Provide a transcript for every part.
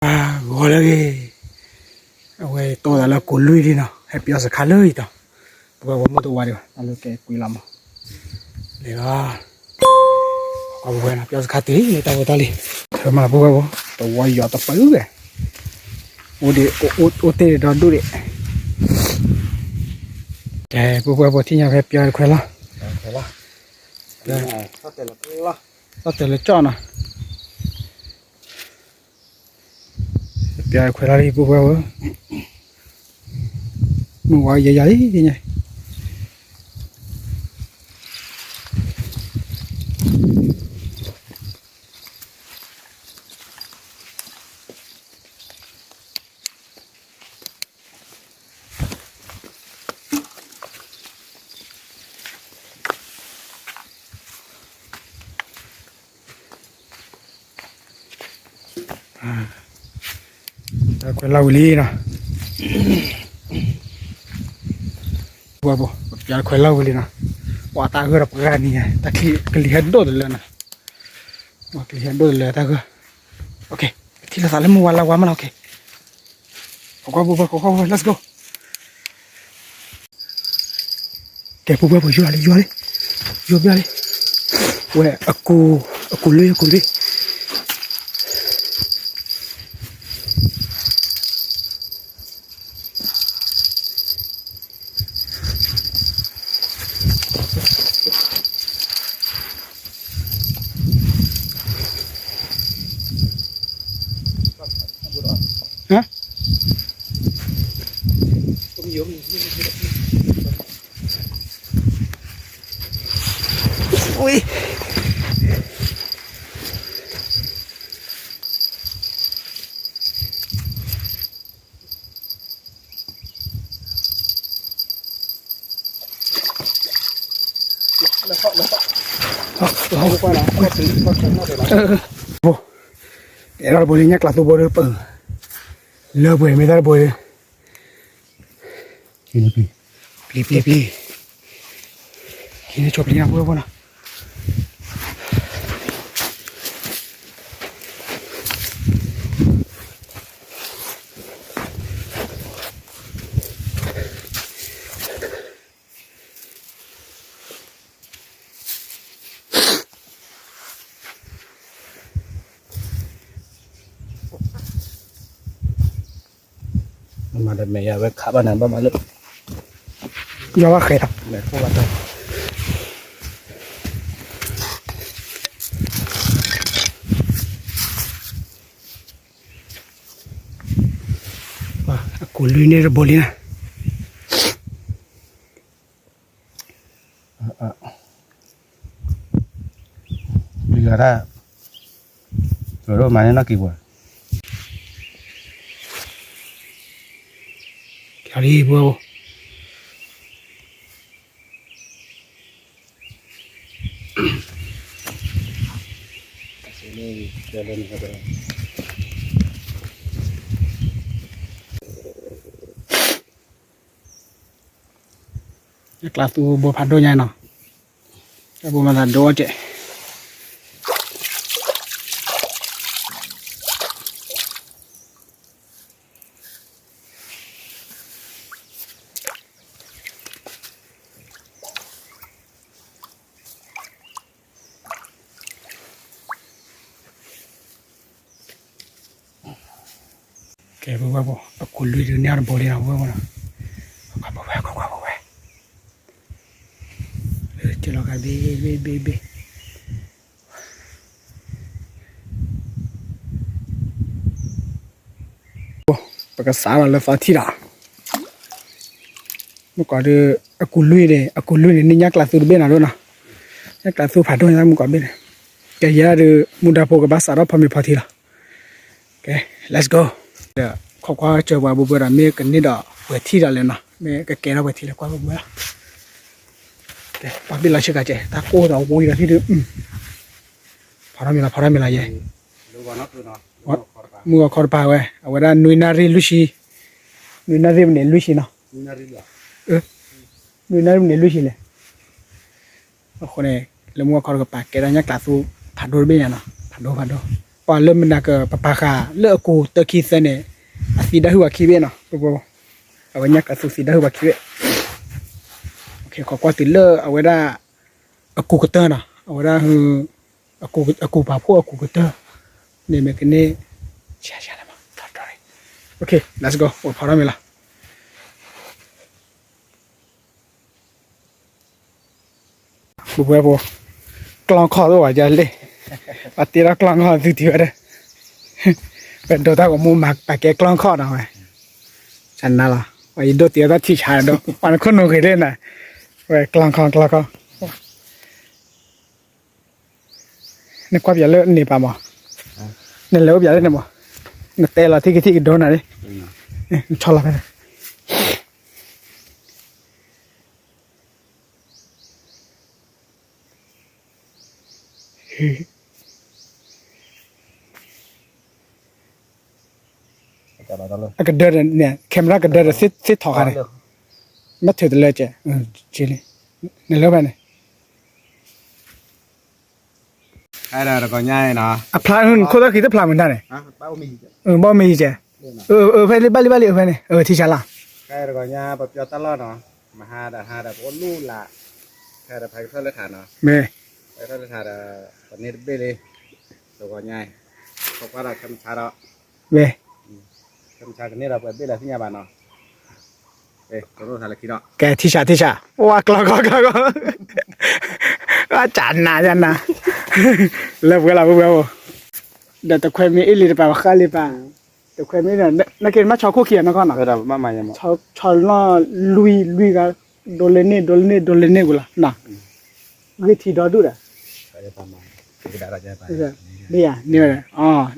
ဂီၤလၢအဂ့ၤ, အဝဲတီသးလၢကိးလွံၢ်လံနီၤ, ဟဲပၠီစခါလၢအံၤတီၤ, ပဝဲဝဲမုၢ်တဝါဒံးဘၣ် တၢ်လၢကဲကွံလီၤမး, လဲၤလီၤ, ပဝဲနီၤ ပၠီစခါတုၤလံ တၢ်ဝဲတၢ်လံ, ဖဲမးလီၤ ပဝဲဝဲ, တဝီယီၤတပၢၢ်ဝဲ, အိၣ်ဒံး, အိၣ်တ့ၢ်ဒီးဒိၣ်ဒံး, ကဲ ပဝဲပထံၣ်ညါဖဲပၠီခွဲးလီၤ, သီၣ်တဲာ်လၢကၠီနီၤ ပၠီခွဲးလီၤလံ ပဝဲဝဲ, မုၢ်ဝါယယၤလံညါ, တၢ်ခွဲးလီၤဝံၤလံနီၤ, ပှၤပှၤ ပၠီခွဲးလီၤဝံၤလံနီၤ, ပှၤတၢ်ဂၢၢ်ဒီးပှၤဂၤနံၤညါ တၢ်ချံကလံၤဟဲဒိၣ်တလၢနီၤ, ကလံၤဟဲဒိၣ်တလၢတၢ်ဂၢၢ်, ပထံၣ်လိာ်သးလၢမုၢ်ဝါလါဝါမးလီၤ, ခိးကွၢ်ပှၤ ခိးကွၢ်ပှၤ let's go. ကဲ ပူၤပှဲၤပူၤ ယွၤလံ ယွၤလံ ယွၤဘျါလံ, ဝဲ အကူ အကူလွံၢ် အကူလွံၢ်, ဟါ ဝံၤ အဲၣ်ဒိးတဘိလံ ညၣ်ကျးသူဘိဒီးပၢၢ်, လၢပှဲၤမ့ၢ်တၢ်တဘိဒီး ပျံၤ ပျံၤ ပျံၤ ပျံၤ, ဟံးန့ၢ်ဆိပျံၤနီၤ ပဝဲပဝဲနီၤ. မၤဒီးမဲာ်ယၤဝဲခးဘၣ်နၤဘၣ်မၤလၢ ယွၤဘၣ်ဃဲၤဒီး အကူလွံၢ်န့ၣ်တဘိလံနၤ. ပျံၤဂၤတၢ် ကၠီၤဒိၣ်မၤန့ၢ်နီၢ်က့ၤပှၤ ကလံၤပှဲၤ ညၣ်ကျးသူဘိဖးဒိၣ်ညါနီၤ, တၢ်ဘိမၤသးဒိၣ်ကဲး. ကဲ ပဝဲပှၤ အကူလွံၢ်ဒုးန့ၢ်အီၤတဘိလံနီၤ ပဝဲပှၤနီၤ, ပဝဲ ပဝဲ ပဝဲ ကလီၤဂာ်ဘ့ၣ်ဘ့ၣ်ဘ့ၣ်ဘ့ၣ်, ပကစးလီၤလၢသီထံၣ်ဒီး မုၢ်ကီးဒုး အကူလွံၢ်န့ၣ် အကူလွံၢ်န့ၣ် န့ၢ်ညၣ်ကျးသူတဘ့ၣ်နီၤဒိၣ်နီၤ, ညၣ်ကျးသူဖးဒိၣ်ညါမုၢ်ကီးဘ့ၣ်န့ၣ်, ကဲယဲဒၣ်ဒုး မူဒါဖိကဘၣ်စးထီၣ်ဖီမ့ၤဖီထံလီၤ. ကဲ let's go. ဒီးခိးကွၢ်စၢၤပှၤဘိဘၢဒီး မ့ၢ်ကန့ၢ်ဒီးပှဲၤထံၣ်ဒီးလဲၣ်နီၤ, မ့ၢ်ကကဲထီၣ်ပှဲၤထံၣ်လဲၣ် ကွၢ်ဘိဘၢလီၤ. ကဲ ပှၤဘ့ၣ်လီၤဆ့ကၤကဲး တၢ်ကိၢ်ဒီးဝံၤဒီးထံၣ်ဒုး ဖီထီၣ်မ့ၤလီၤ ဖီထီၣ်မ့ၤလီၤယဲ, မုၢ်ဂီၤခီတပၤဝဲ အဝဲဒၣ်နွံနၣ်ရံၣ်လွံၢ်ဆံ, နွံနၣ်ရံၣ်မ့ၢ်န့ၣ်လွံၢ်ဆံနီၤ, နွံနၣ်ရံၣ်မ့ၢ်န့ၣ်လွံၢ်ဆံလဲၣ်. အဃိန့ၣ် လၢမုၢ်ဂီၤခီတကပၤ ကဲဒၣ်ညၣ်ကျးသူ ဖးဒိၣ်တဘ့ၣ်ညါနီၤ, ဖးဒိၣ် ဖးဒိၣ်, ပ ပှၤလၢမနၤကပပာ်ဃာ်လၢအကူၤတၢခံသၢန့ၣ် အသံဒၣ်ဟုၣ်ဝဲခံဘ့ၣ်နီၤ, အဝဲညါကသူသံဒၣ်ဟုၣ်ဝဲခံဘ့ၣ်, ခိးကွၢ်တုၤလၢအဝဲဒၣ် အကူၤကတၢၢ်နီၤ, အဝဲဒၣ် အကူၤပာ်ဖှိၣ်အကူၤကတၢၢ်န့ၣ်မ့ၢ်ကန့ၣ်, ဆါဆါလၢမး, let's go ဝဲဖီထီၣ်မ့ၢ်လီၤ. ပှဲၤပှဲၤဖိ, ကျီၢ်ခီၣ်တအိၣ်ဘၣ်ယလဲၣ်, ပှၤတ့ထီၣ်ကျီၢ်ခီၣ်သုထံၣ်ဝဲဒၣ်, ပဒိးတၢ်ဂီၤမူမၤပာ်ကဲကျီၢ်ခီၣ်နီၤဝဲ, ဆနၤလီၤ, ပှၤယဒိးတ့အီၤတၢ်ထံၣ်ဆါဒီး ပှၤနခိၣ်နူာ်ဂ့ၤလၢနၤ, ဝဲကျီၢ်ခီၣ် ကျီၢ်ခီၣ် နကွၢ်ပၠးလၢန့ၣ်ပာ်မး, နလဲၤအိၣ်ပၠးလၢန့ၣ်မး, နတဲလီၤထံၣ်ကထံၣ်ကဒိနၤလံ, နဆီလီၤဖဲန့ၣ် အကဒၢဒီးန့ၣ် camera ကဒၢဒီးသ့ထီၣ်ခါန့ၣ်, ဘၣ်ထုးတလၢကဲ, နလၢဖဲန့ၣ် အဖျါခိၣ်သၣ်ခံတဖျါမုၢ်တၢ်န့ၣ်, ဘၣ်မ့ၢ်ယကဲ, ဖဲလံဘၣ်လံဘၣ်လံ အဖဲန့ၣ် ထံဆါလီၤ, တဂီၤညါပပျီတၢ်လီၢ်နီၤ, မဟါဒီးဟါဒီးပအိၣ်လူလၢ်, ဖဲဒီးဖဲကထီၣ်လၢထးနီၤ, ဖဲကထီၣ်လၢထးဒီး ပန့ၢ်တဘ့ၣ်လံ, တဂီၤညါ, ပကွၢ်ဒီးခဲမုၢ်ဆါဒီး, ခဲမုၢ်ဆါကန့ၢ်ဒီးပှဲၤဘ့ၣ်လၢသ့ၣ်ညါဘၣ်နီၤ, ကဲထံဆါထံဆါ, ဝါကျီၢ်ခီၣ်ကျီၢ်ခီၣ်, ဝါကနၤကနၤ, လၢပှဲၤလီၤပှဲၤပှဲၤ, ဒီးတခွဲမ့ၢ်အ့ၣ်လံတပၤ ပဃၣ်လံပၤ, တခွဲမ့ၢ်ဒီး နက့ၤမ့ၢ်ဆီခိၣ်ခံဂၤနီၢ်ခီနီၤ, ဆီနီၢ်လွံၢ်လွံၢ်ဂၤ, ဒိးလဲန့ၢ်ဒိးလဲန့ၢ်ဒိးလဲန့ၢ်ဝံၤလီၤနီၤ, ဂ့ၢ်ထံဒီဒူၣ်ဒီး,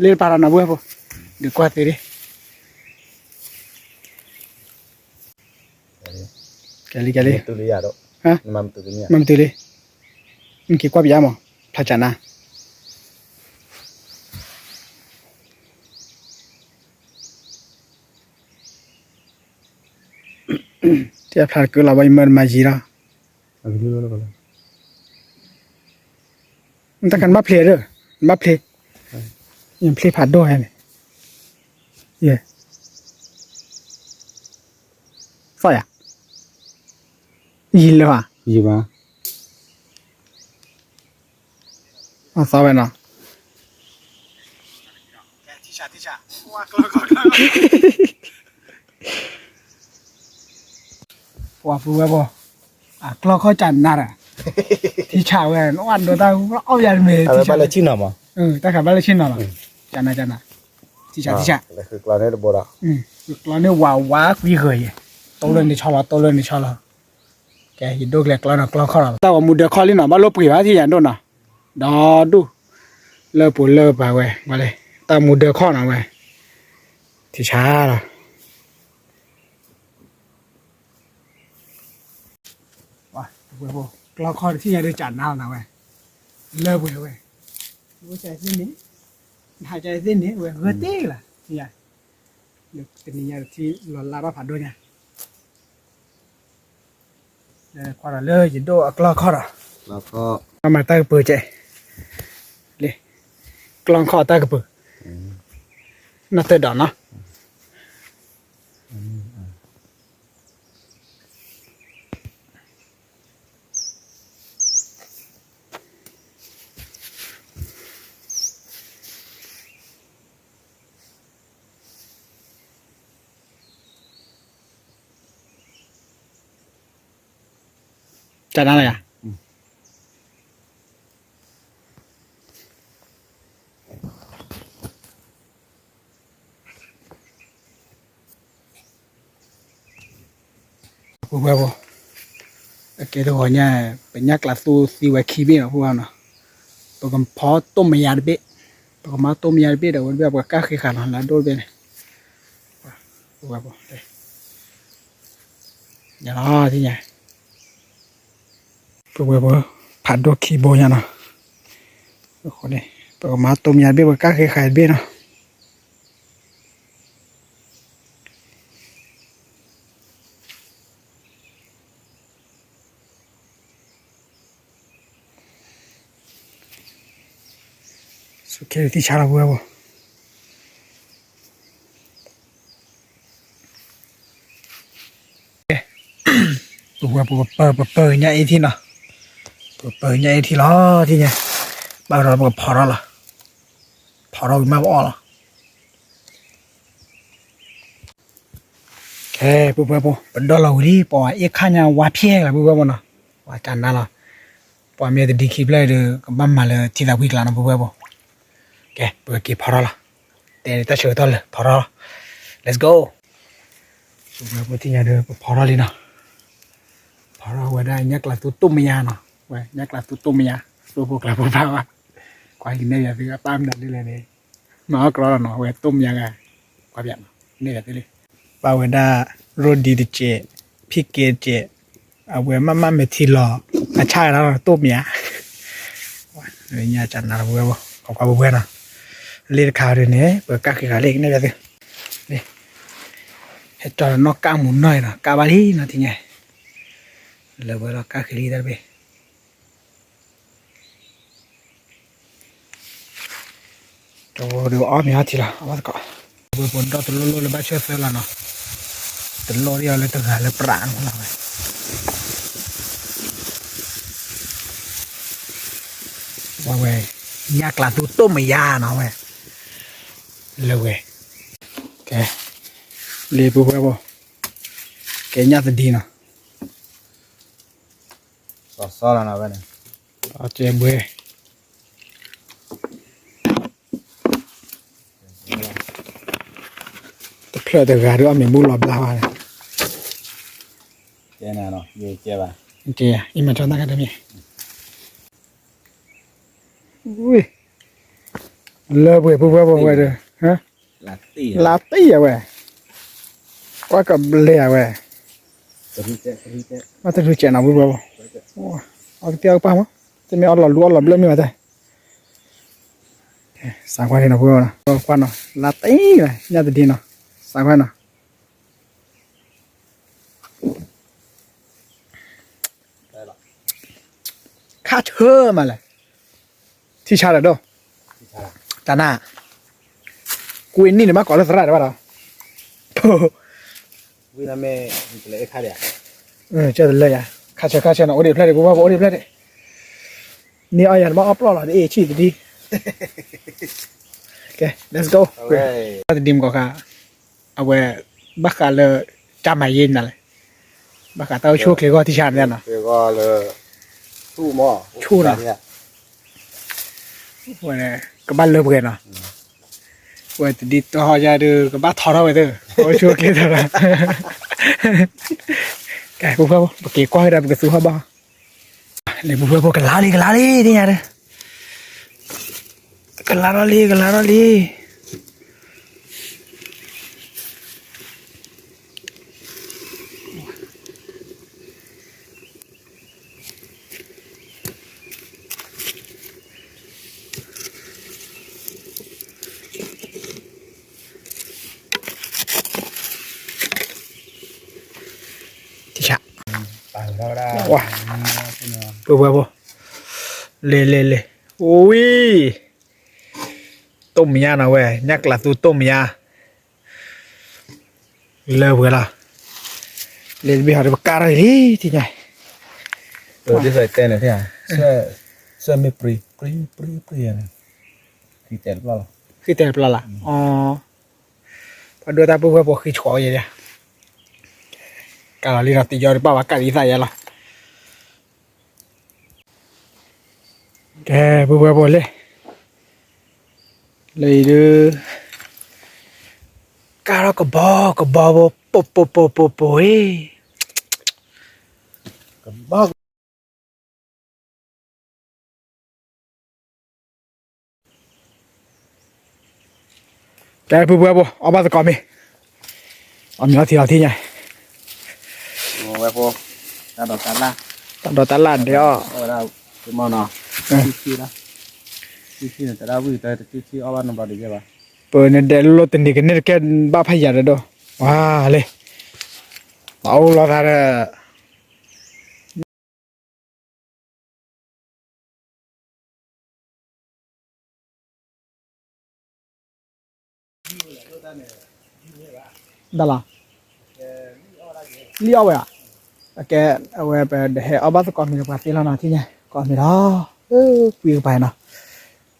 လၢတပၤဒီးနီၤ ပှဲၤဖိ, ဒုးကွၢ်သ့ဒၣ် ကဲလံ ကဲလံ, မၤမတုၤလံ, နက့ၤကွၢ်ပယါမး, ဖျါကနၤ, တဖျါတကလီၤဘၣ် ယမၢတမၤယံၤလီၤ, တၢ်ခါနဘၣ်ဖျ့ဒီး, နဘၣ်ဖျ့, ယဖျ့ဖးဒိၣ်ဟဲန့ၣ်, ယ, သီၣ်ယၤ, ယံၤလၢၤဘၣ်, ယံၤဘၣ်, အသီၣ်ဝဲနီၤ ပှၤပူၤဝဲဘၣ်, အကျီၢ်ခီၣ်ကနၤဒီး, ထံဆးဝဲ နအိၣ်ဒိတၢ်အီၣ်ယၤတမ့ၢ်, ဘၣ်လၢဆ့ၣ်နီၤမး, တၢ်ခးဘၣ်လၢဆ့ၣ်နီၤလီၤ, ကနၤကနၤ, ထံဆးထံဆး, ကျီန့ၣ်ဝးဝးကွံာ်ဃၢၤယဲ, တိၢ်လၢန့ၣ်ဆီလီၤ တိၢ်လၢန့ၣ်ဆီလီၤ, ကဲ ယဒိၣ်ကျဲကျီန့ၣ်ကျီၢ်ခီၣ်လီၤ တၢ်ဂီၤမူဒၢခီၣ်လံနီၤ ဘၣ်လိၣ်ပှ့ၤဘၣ်ထံၣ်ယၤဒိၣ်နီၤ, ဒီဒူၣ်, လၢပူၤလၢပှၤဝဲ, ဝဲလၢ, တၢ်မူဒၢခီၣ်နီၤဝဲ, ထံဆးလီၤ ကျီၢ်ခီၣ်တထံၣ်ညါဒုးကနၤလီၤနၤဝဲ, လၢပှဲၤဝဲ, နအိၣ်ကသ့ၣ်န့ၣ်, နဟးကသ့ၣ်န့ၣ် ဝဲဂၢၢ်တ့ၢ်လီၤ, တနံၤညါတထံၣ်လီၤလါထီၣ်ဖးဒိၣ်ညါ, ကွၢ်ဒီးလၢယဒိၣ်အကျီၢ်ခီၣ်ဒီး, မၤတၢ်ကပၢၤကဲ, လံ, ကျီၢ်ခီၣ်တၢ်ကပၢၤ, နီၢ်တၢ်ဒီးနီၤ ကနၤလၢယၤ, ပဝဲဘၣ်, အကဲတဂီၤညါ, ပညၣ်ကျးသူသံဝဲခံဘ့ၣ်နီၤ ဖိနီၤ, ပကဖီတိၢ်မယါတဘ့ၣ်, ပကမၤတိၢ်မယါတဘ့ၣ်ဒီး ဝဲတဘ့ၣ်ပှၤကၢ်ဃ့ဃာ်နီၤ လၢအဒိၣ်တဘ့ၣ်န့ၣ်, ပဝဲဘၣ်, ညါလီၤသ့ၣ်ညါ ပဝဲပှၤဖးဒိၣ်ခံဘိညါနီၤ, အဃိန့ၣ် ပကမၤတိၢ်မယါတဘ့ၣ် ပကၢ်ဃ့ဃာ်တဘ့ၣ်နီၤ. ဆ သံၣ်ဆါလီၤ ပုၢ်ဝဲၢ်ဖိ, ပုၢ်ဝဲၢ်ဖိ ပပၢၢ် ပပၢၢ်ညၣ်အ့ထံနီၤ, ပပၢၢ်ညၣ်အ့ထံလီၤ ထံၣ်ညါ, ဘၣ်ဒီးပကဖီထီၣ်လီၤ, ဖီထီၣ်ဝံၤမးပအီၣ်လီၤ. ကဲ ပုၢ်ဝဲၢ်ဖိ ပဒီလီၤဝံၤလံ ပှၤအ့ၣ်ခါညါဝါဖျဲၣ်လီၤ ပုၢ်ဝဲၢ်ဖိနီၤ, ပှၤတၢ်နါလီၤ, ပှၤမ့ၢ်တဒံခံဖျၢၣ်ဒီး ကဘၣ်မၤလၢထံသးဝံၣ်ကျါနီၤ ပုၢ်ဝဲၢ်ဖိ. ကဲ ပကက့ၤဖီထီၣ်လီၤ, တဲတၢ်ဆၢကတီၢ်လၢဖီထီၣ်လီၤ, let's go. ပုၢ်ဝဲၢ်ဖိ ထံၣ်ညါဒီး ပဖီထီၣ်လံနီၤ, ဖီထီၣ်ဝဲဒၣ်ညၣ်ကျးသူတိၢ်မယါနီၤ, ဝဲညၣ်ကျးသူတိၢ်မယါ, သူၣ်ဖိကျါဖိဘၣ်ဘၣ်, ကွၢ်ကနဲၣ်ယၤသု အပၢ်မနုၤဒ်လဲၣ်န့ၣ်, မၤအီၣ်ကြီလီၤနီၤ, ဝဲတိၢ်မယါဂၤ, ကွၢ်ပၠးနီၤ, နဲၣ်ယၤသုလံ, ပၢ်ဝဲဒၣ် ရိဒံတစဲး, ဖံကဲတစဲး, အဝဲမၤမၤမဲာ်ထံလီၤ, အဆၣ်ဝဲဒၣ်တိၢ်မယါ, ညၣ်ကနါလီၤ ပုၢ်ဝဲၢ်ဖိ, ခီကွၢ် ပုၢ်ဝဲၢ်နီၤ, လ့ၣ်တခါဒ်န့ၣ် ပကၢ်ဃံးဃာ်လံ ကနဲၣ်ယၤသု, ဟဲကၠီဒီးနီၢ်ကၢ်မူနီၢ်အံၤနီၤ, ကၢ်ဘၣ်လံနီၤ ထံၣ်ညါ, လၢပှဲၤလီၤ ကၢ်ဃံးလံတၢ်တဘ့ၣ် တဝီဒီးအီၣ်မ့ၤအီထံလီၤ အဝဲသကိး, ပှၤဒီတလိၣ်လိၣ်လၢဘၣ်ဆၢသၢလီၤနီၤ, တလိၣ်ဒ်အီၤလၢတဂၤလၢပြးနီၤဝဲ, ဝဲဝဲ, ညၣ်ကျးသူတိၢ်မယါနီၤဝဲ, လၢဝဲ, ကဲ, လံ ပုၢ်ဝဲၢ်ဖိ, ကဲညၣ်သဒံနီၤ, စီၤစီလီၤနီၤဝဲန့ၣ်, အကဲဘှဲ တဖျၢၣ်တဂၤဒီးအီၣ်မ့ၤဘူၣ်လီၤဘျါဝဲန့ၣ်, ကဲနၤနီၤ, ယကဲဘၣ်, ကဲ, အံၤမၤထီၣ်တၢ်ခါတမံၤ, လၢပှဲၤ ပုၢ်ဝဲၢ်ဖိဝဲဒီး, လါတံၢ်အဝဲ, ကွၢ်ကဘျဲၣ်အဝဲ, ဘၣ်တရူးကဲးနီၤ ပုၢ်ဝဲၢ်ဖိ, အီၣ်ကတၢၢ်အကပၢ်မး, တမ့ၢ်အီၣ်လီၤလူအီၣ်လီၤဘျၢၣ်မ့ၢ်ဘၣ်တဲ စးကွၢ်န့ၣ်နီၤ ပုၢ်ဝဲၢ်နီၤ, ကွၢ်နီၤ လါတံၢ်လၢ ညၣ်သဒံနီၤ, စးကွၢ်နီၤ, ခါဆၢမးလဲၣ်, ထံဆါဒီးဒိၣ်, တၢ်နါ, ကွ့နံၣ်န့ၣ် ဘၣ်ကိးလၢသရၣ်တဘၣ်ဒီး, ဝံၤမ့ၢ်, ကၢ်တလၢယၤ, ခါဆၢခါဆၢနီၤ အိၣ်ဒံးဖျၢၣ်ဒံး ပုၢ်ဝဲၢ်ဖိ အိၣ်ဒံးဖျၢၣ်ဒံး, န့ၢ်အီၣ်ယၤတဘၣ်အီၣ်ပျီၢ်လီၤ တအ့ၣ်ဆံၣ်တဒံ, ကဲ let's go, တဒံမကီၢ်ခါ, အဝဲ, ဘၣ်ဃးလၢ, တၢ်မၤယ့ၢ်နၤလဲၣ်, ဘၣ်ဃးတၢ်အိၣ်ဆူၣ်အိၣ်ချ့ဂီၢ်ထံဆါန့ၣ်နီၤ, ဆူၣ်နီၤ, ကဘၣ်လၢပှဲၤနီၤ, ဝဲတဒံထီၣ်ယၤဒီး ကဘၣ်ထီထီၣ်ဝဲသ့ၣ်, အိၣ်ဆူၣ်အိၣ်ချ့ထီၣ်, ကဲ ပုၢ်ဝဲၢ်ဖိ ပက့ၤကွၢ်ကဒါ ပကသူဟီၣ်ဘၣ် လံ ပုၢ်ဝဲၢ်ဖိ ကလါလံ ကလါလံ သ့ၣ်ညါဒီး, ကလါထီၣ်လံ ကလါထီၣ်လံ. ပုၢ်ဝဲၢ်ဖိ, လ့လ့လ့, ဝံၤ, တိၢ်မညါနီၤဝဲ, ညၣ်ကျးသူတိၢ်မညါ, လၢပှဲၤလီၤ, လ့တဘ့ၣ်ဟီဒီး ပကၢ်ထီၣ်အံၤလံ ထံၣ်ညါ, တဲန့ၣ်, ဆၢမ့ၢ်ပြံ, ပြံ, ပြံ, ပြံ, ဃံတဲာ်တပျီလီၤ, ဃံတဲာ်တပျီလီၤ, အီ, ပှၤဒိၣ်တၢ်ပုၢ်ဝဲၢ်ဖိ ဃံဆှီယဲ, ကၢ်လီၤလံနီၤ တယီတပၣ်ဘၣ် ကၢ်လံသးယဲလီၤ. ကဲ ပုၢ်ဝဲၢ်ဖိလံ, လၢအံၤဒုး, ကၢ်ထီၣ်ကဘီကဘီဖိ ပိာ်ပိာ်ပိာ်ပိာ်ပိာ်အံၤ, ကဘီ ကဲ ပုၢ်ဝဲၢ်ဖိ အီၣ်ဘၣ်သကိးမ့ၢ်, အီၣ်မ့ၤအီထံလီၤ ထံၣ်ညါ, ဝဲဖိ, တၢ်ဒိးတၢ်လၢ်, တၢ်ဒိးတၢ်လၢ်ဒဲးအီၤ, အဝဲဒၣ်, မနီၤ, ထံထံလီၤ, ထံထံန့ၣ် တဒၣ်ဝံၣ်တထံထံအီၣ်ဘၣ်နီတဘျီဒံးဘၣ်, ပန့ၣ်ဒဲးလိၣ်တနံၤကန့ၢ်တကဲဘၣ်ဖးယၤဒီးဒိၣ်, ဝါလံ, တအိၣ်လီၤသးဒီး ဒၣ်လီၤ, လံၣ်အီၣ်ဝဲဧါ, အကဲ, အဝဲပဒဟဲအီၣ်ဘၣ်သကိးမ့ၤဒီးပှၤသ့လီၤနီၤ ထံၣ်ညါ ကိးမ့ၤလီၤ, ကွံကပၤနီၤ,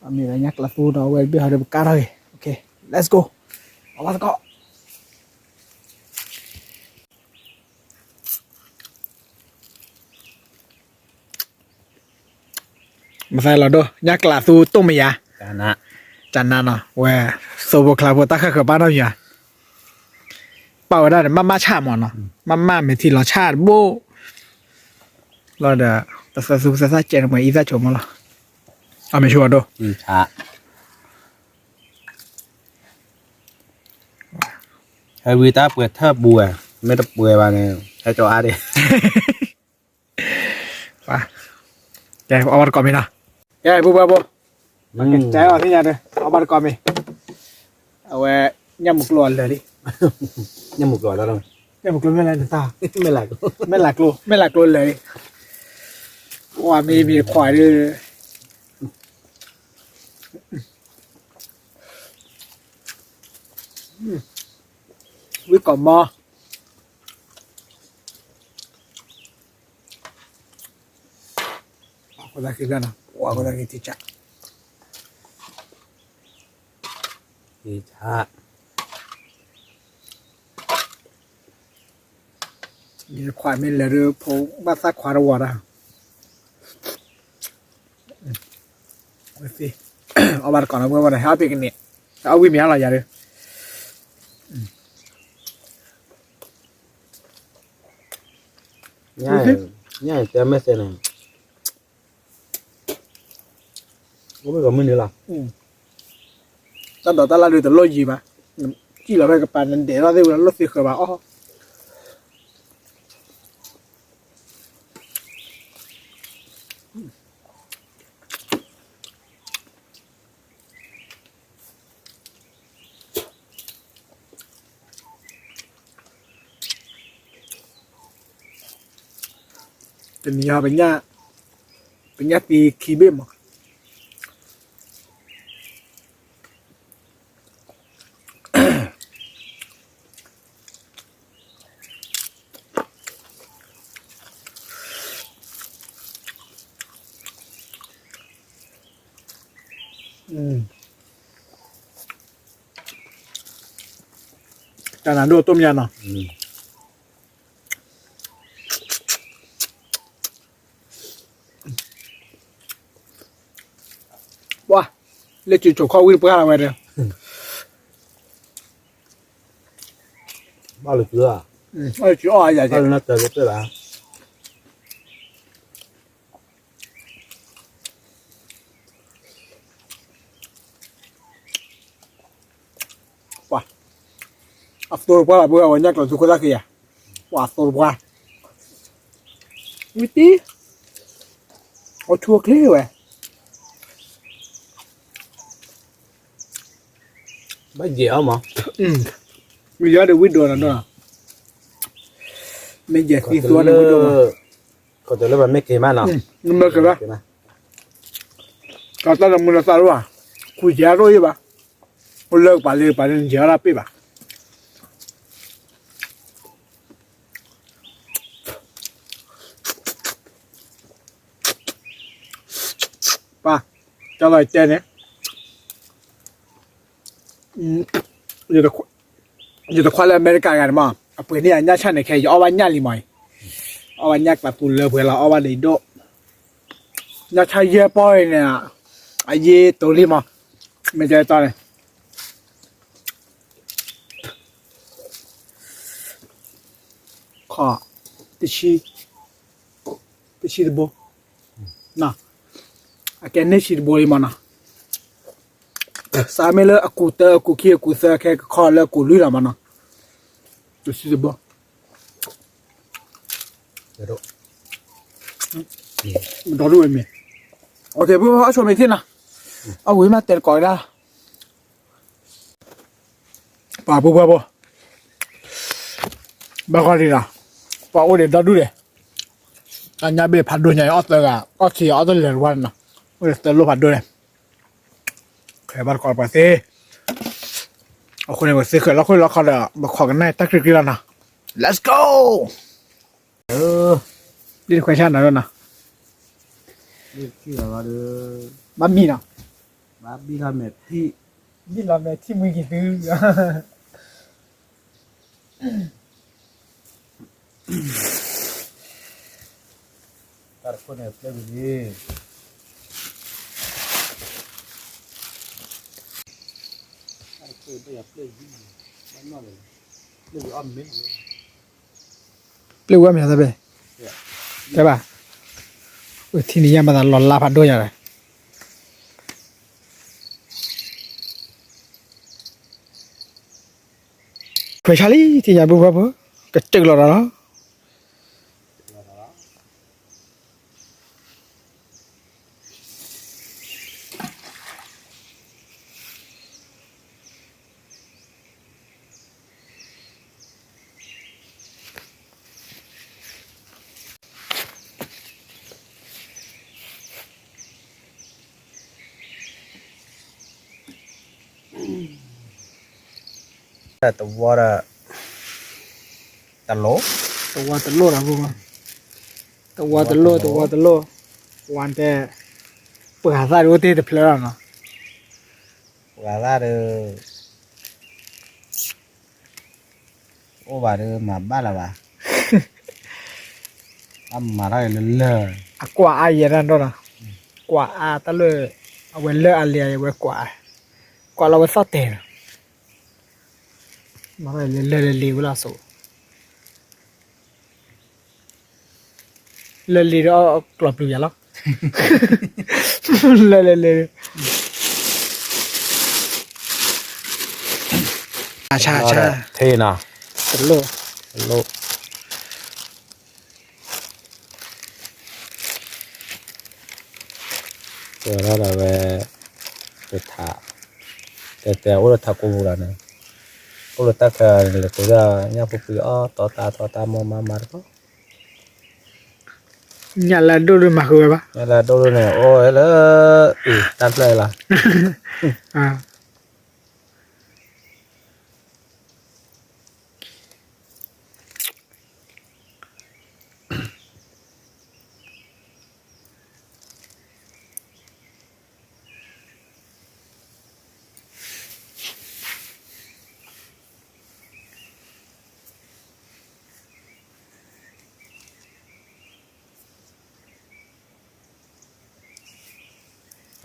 အမ့ၢ်ဝဲညၣ်ကျးသူဒီးအဝဲတဘ့ၣ်ဟီဒီးပကါထီၣ်ဂ့ၤ, let's go, အီၣ်ဘၣ်သကိး မသးလီၤဒိၣ် ညၣ်ကျးသူတိၢ်မယါ, ကနါနီၤ ဝဲ, သိဖိချါဖိတၢ်ဃၣ်ဃၢၤဘၣ်နီတမံၤ, ပာ်ဝဲဒၣ်ဒီး မၢ်မၢ်ဆၣ်မးနီၤ, မၢ်မၢ်မ့ၢ်ထံလီၤဆၣ်တဘိ, လီၤဒီး, ပသၢသူပသၢသၣ်ကဲန့ၣ်မ့ၢ်အံသၣ်ဆိမးလီၤ, အမ့ၢ်ဆိအီၤဒိၣ် ဟဲဝံတၢ်ပှဲၤထၢၣ်ပူၤဝဲ, မ့ၢ်တပှဲၤဘၣ်န့ၣ် ဟဲကၠီအါဒံး, ကဲ အီၣ်ဘၣ်တကိးမ့ၤနီၤ, ကဲ ပူၤပှၤဘိ, ကဲ ကဲအီၣ်သ့ၣ်ညါဒီး အီၣ်ဘၣ်တကိးမ့ၤ, အဝဲ, ညၣ်မုၢ်ကျိအလၢာ်လံ, ညၣ်မုၢ်ကျိ, ညၣ်မုၢ်ကျိမ့ၢ်လဲၣ်နတၢ်, မဲၢ်လးကျိ, မဲၢ်လးကျိလၢာ်လံ, ပှၤမ့ၢ်မ့ၢ်ခွါဒီး ဝံၣ်ကိးမီ, အဃိသတးက့ၤ, အဃိသတးက့ၤထံဆး, ထံဆး, ယခွါမ့ၢ်လဲၤဒီးဖိဘၣ်သၣ်ခွါတဝီတၢ်, အီၣ်ဘၣ်တကိးနီၤ ပှၤဝဲဒီး ဟဲအီၣ်ပ့ၤကန့ၣ်, ဟဲအီၣ်ဝံၣ်မ့ၤအါလီၤယၤဒီး ညၣ်အံၤတဲမဲာ်သဲန့ၣ်, အိၣ်မ့ၢ်ကမုၢ်နံၤလီၤ, တၢ်ဒိးတၢ်လၢ်ဒုးတလိၣ်ယံၤဘၣ်, စံၣ်လီၤဖဲကပၤနဒဲးထီၣ်သ့ၣ်ဝဲလီၤ လိၣ်သ့ဃၢၤဘၣ်အီၣ် တနံၤဟီ ပညၣ်သံခံဘ့ၣ်မး, တၢ်နၤဒိၣ်တိၢ်မညါနီၤ, ပှၤ, လၢစုဆိးခီၣ်ဝံၣ်ပှၢ်လီၤဝဲဒီး, ဘၣ်လၢစု, ဘၣ်လၢနတၢ်လၢတၢ်လၢ ပှၤ, အသိတပှၢ်လီၤ ပှၤဝဲညၣ်ကျိၤသူခိၣ်သၣ်ခံဂၤ, ပှၤသိတပှၢ်, ဝံၤတံၢ်, အိၣ်ဆူၣ်အိၣ်ချ့ဝဲ, ဘၣ်ယဲၢ်အီၤမး, မ့ၢ်ယီၤဒီးဝံၣ်ဒိၣ်နီၤ, မ့ၢ်ယဲၢ်သံသိန့ၣ်ဝံၣ်ဒိၣ်မး, ခီၣ်တလၢပမ့ၢ်က့ၤမးနီၤ, မ့ၢ်က့ၤဘၣ်, ကီၢ်တၢ်လၢမူလၢသးလၢဘၣ်, ခူယဲၢ်အဒိၣ်ယဲၢ်ဘၣ်, အိၣ်လၢကပၤလၢကပၤန့ၣ် ယဲၢ်အီၣ်တၢ်ပ့ၢ်ဘၣ် ပၢ်, ကၢ်လီၤတဲန့ၣ်, ယတခွါလၢအမဲရကၤဂၤန့ၣ်မး, အပှ့ၤန့ၢ်ယၤညၣ်ဆၣ်န့ၣ် ခဲအံၤယအီၣ်ဘၣ်ညၣ်လံမးအံၤ, အီၣ်ဘၣ်ညၣ်ကျးသူလၢပှဲၤလီၤ အီၣ်ဘၣ်ဒံးဒိၣ်, ညၣ်ဆၣ်ယဲၢ်ပီၢ်အံၤန့ၣ်, အယ့တိၤလံမး, မ့ၢ်တဲတီန့ၣ် ခီၣ်, တဆံ, တဆံတဘိ, အကဲန့ၢ်ဆံတဘိလံမးနီၤ, စးမ့ၢ်လၢအကူာ်တၢ အကူာ်ခံ အကူာ်သၢ ခဲကခီလၢအကူာ်လွံၢ်လီၤမးနီၤ, တဆံတဘိ, ဒီဒူၣ်ဝဲမ့ၢ်, အဆိမ့ၢ်ထံၣ်နီၤ, အဝံၤမးတဲတကိးဝဲဒၣ် ပှၤပူၤပှၤဘိ, ဘၣ်ဃီလံနီၤ, ပှၤအိၣ်ဒံးဒီဒူၣ်ဒံး, တၢ်ညၣ်ဘ့ၣ်ဖးဒိၣ်ညါအံၤ အီၣ်သၢဂၤ အီၣ်ခံဂၤအီၣ်တလၢာ်တဝါန့ၣ်နီၤ, အိၣ်ဒံးသၢလိၣ်ဖးဒိၣ်န့ၣ်, ခဲဘၣ်တကိးပှၤသ့ အဃိန့ၣ် ပကသ့ဃဲၤလီၢ်ခိၣ်လီၢ်ခီဒီး ပခိးကနၣ်တၢ်ကြံးကြံးလီၤနီၤ. Let's go. ဒ်တခွဲးဆၣ်နီၤဒိၣ်နီၤ, ဘၣ်မံနီၤ, ဘၣ်ဘံၣ်လီၤမဲာ်ထံၣ်, ဘံၣ်လီၤမဲာ်ထံၣ်မှံက့ၤသု တၢ်တခိၣ်န့ၣ်ပျဲၢ်ဝံၤလံ, တၢ်တခိၣ်ပျဲၢ်ယၤပျဲၢ်ယံၤ, ဘၣ်နီၣ်လၢ ပျဲၢ်ဝံၤအီၣ်မ့ၢ်, ပျဲၢ်ဝံၤအီၣ်မ့ၢ်သးဘဲ, တဲဘၣ်, ဝဲထံနံၤညါမၤသးလီၤလါဖးဒိၣ်ညါဒီး ခွဲးဆါလံ ထံၣ်ညါပုၢ်ဖိဖိ, ကစၢၢ်လီၤဒီးလီၤ. တဝီဒီး တလိၣ်, တဝီတလိၣ်ဒီး, တဝီတလိၣ် တဝီတလိၣ်, ဝါတဲ, ပှၤသၣ်ဒ်အိၣ်တ့ၢ်တဖျၢၣ်လီၤနီၤ, ပှၤသၣ်ဒီး အိၣ်ဘၣ်ဒီးမၤဘၣ်လၢၤဘၣ်, အမၤထီၣ်အံၤလၢလၢၢ်, အကွၢ်အါယဲၢ်တၢ်ဒိၣ်နီၤ, ကွၢ်အါတၢ်လၢ, အဝဲလၢၢ်အါလံအဝဲကွၢ်, ကွၢ်လီၤဝဲသီၣ်တဲာ်နီၤ, မၤထီၣ်အံၤလၢလၢၢ်လၢလံဝဲလီၤစိး လၢလံဒီးအကျိၤပျုၤယၤလီၤ, လၢလၢလၢ, ဆါဆါ, ထ့နီၤ, တလိၣ်, တလိၣ်, တဲဝဲဒၣ်ဝဲ, တထး, တဲတဲအိၣ်လၢထးကိပူၤလီၤန့ၣ်, အိၣ်လၢတၢ်ခဲလၢာ်တဲဒၣ် ညၣ်ဖိပှံၤအီၣ်တီတၢ်တီတၢ်မီမါမါတကီ ညၣ်လၢအဒိၣ်ဒိၣ်မၤဃုာ်ဝဲဘၣ်, ညၣ်လၢအဒိၣ်ဒိၣ်န့ၣ် အိၣ်ဝဲလၢ, အ့ၣ် တၢ်ဖျၢၣ်လီၤ, လ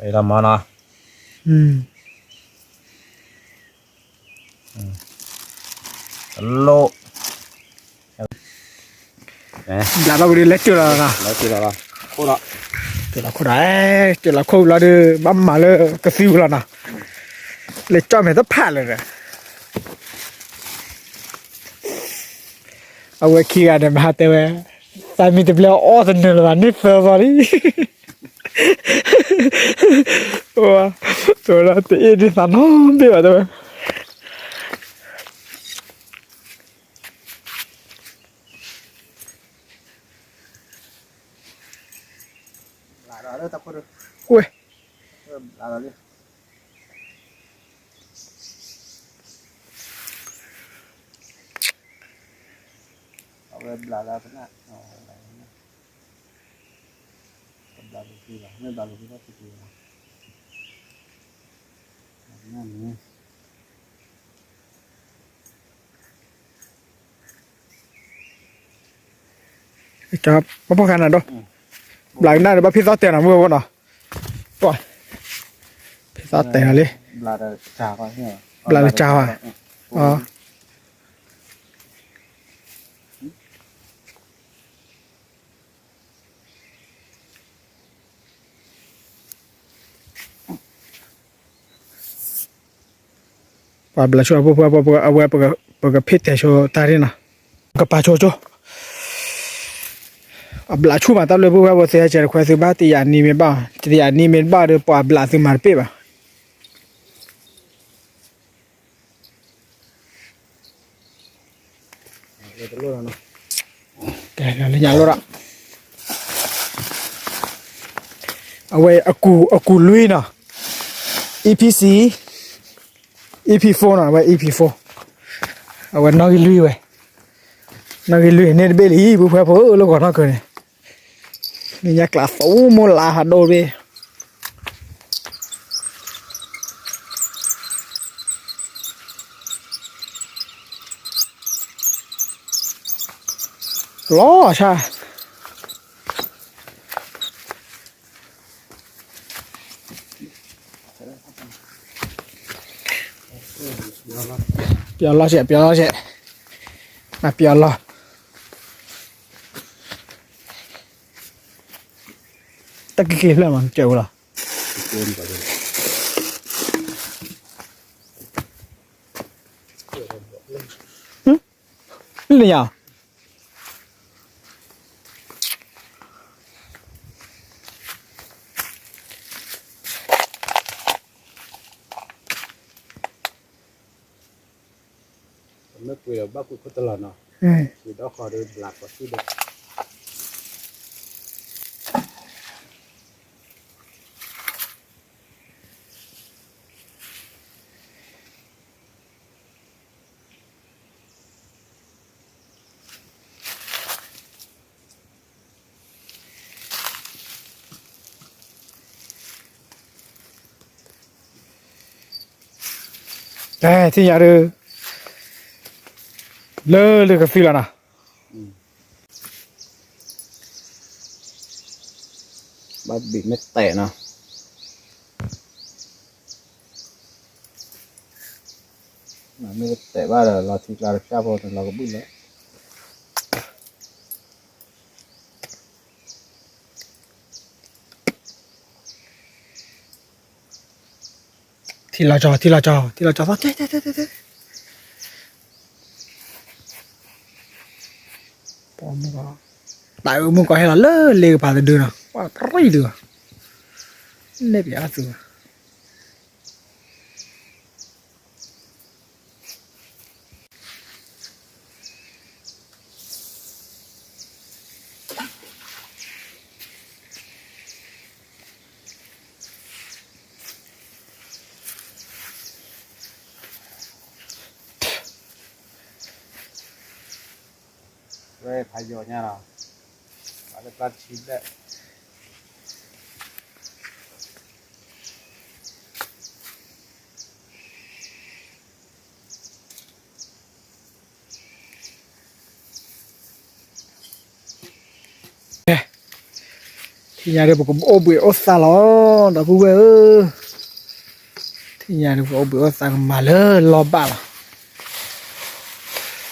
ီၤမနီၤ, တလိၣ်, ဘျးဘၣ်ဝံၤဒီးလဲၤစၢၤလီၤ, စၢၤလီၤ, စၢၤလီၤခိၣ်ဒီး, စၢၤလီၤခိၣ်ဝံၤလီၤဒီး ဘၣ်မၤလၢကသံဝံၤလီၤနီၤ, လဲၤကၠီၣ်မဲာ်တဖၣ်လၢာ်ဒီး အဝဲခံဂၤဒီးမၤဟးတဲဝဲ, သးမံတဘျဲအီၣ်တနၢၤလၢၤဘၣ် န့ၢ်သၢသီလံ, တအ့ၣ်ဒ်သးနီတဘ့ၣ်ဘၣ်တဲဝဲ, ဝဲ ပီၢ်ဖီၣ်ခါနၤဒီး, ဘျးကနၣ်ဒီးဘၣ်ဖ့ၣ်သီၣ်တဲာ်နီၤ မုၢ်ဝဲနီၤ, ဖ့ၣ်သီၣ်တဲာ်နီၤလံ, ဘျးတကၢ်ဘၣ်, ပှၤဘျးဆိအဖိဖိ အဝဲပကဖ့ၣ်တဲာ်ဆိတၢ်ရ့နီၤ, ကပာ်ဆိဆိ, အဘျးဆူၣ်မးတၢ်လၢဖိဝဲဖိသ့ဟဲကဲတခွဲသုဘၣ် တယာ်နံၤမ့ၢ်ဘၣ် တယာ်နံၤမ့ၢ်တဘၣ်ဒီး ပှၤဘျးသုမၤတပ့ၢ်ဘၣ်. လၢညါလိၣ်ဒီး အဝဲအကူၢ်လွံၢ်နီၤ, E P C, အံၤဖံဖိနီၤ အဝဲအံၤဖံဖိ, အဝဲနီၣ်ဂံၢ်လွံၢ်ဝဲ, နီၣ်ဂံၢ်လွံၢ်န့ၣ်တဘ့ၣ်လံ ပူၤဖဲဖိလၢဂီၤနီၢ်ကၢၤန့ၣ်, မ့ၢ်ညါကျးသးအိၣ်မိၢ်လါဟးဒိၣ်တဘ့ၣ် လီၤဆၣ် ပျီလီၤစဲး ပျီလီၤစဲး, ပျီလီၤ, တၢ်က့ၤက့ၤဖျၢၣ်မး ကဲဝဲလီၤ, လၢညါ မ့ၢ်ပှ့ၤဒီးဘၣ်ကွံာ်ခိၣ်တလီၤနီၤ, ဒီးဃီဒီးဘျးကီးသံဒီး ကဲ ထံၣ်ညါဒုး လၢလၢကသံလီၤနီၤ, ဘၣ်ဘံးမ့ၢ်တဲာ်နီၤ, မ့ၢ်တဲာ်ဘၣ်ဒီး လီၤထံကျါတဖျၢၣ်ဖိန့ၣ် လီၤကဘုၣ်လၢ ထံလီၤကၠီ ထံလီၤကၠီ ထံလီၤကၠီသီ တဲတဲတဲတဲတဲ ပှၤမုၢ်ကီး တၢ်အၢမုၢ်ကီးဟဲလီၤလၢလ့ကပၤတဒုနီၤ ပှၤပြံဒု နဲၣ်ပျးအသု ဝဲဖးယိာ်ညါလီၤ ပှၤလၢပျၢ်တဆံဘျဲၣ် ထံၣ်ညါဒီး ပကအိၣ်ဘှံးအိၣ်သါလီၤ ဒီပုၢ်ဝဲၢ်ဧၢ, ထံၣ်ညါဒီးပကအိၣ်ဘှံးအိၣ်သါကမၤလၢလီၢ်ဘၣ်လီၤ,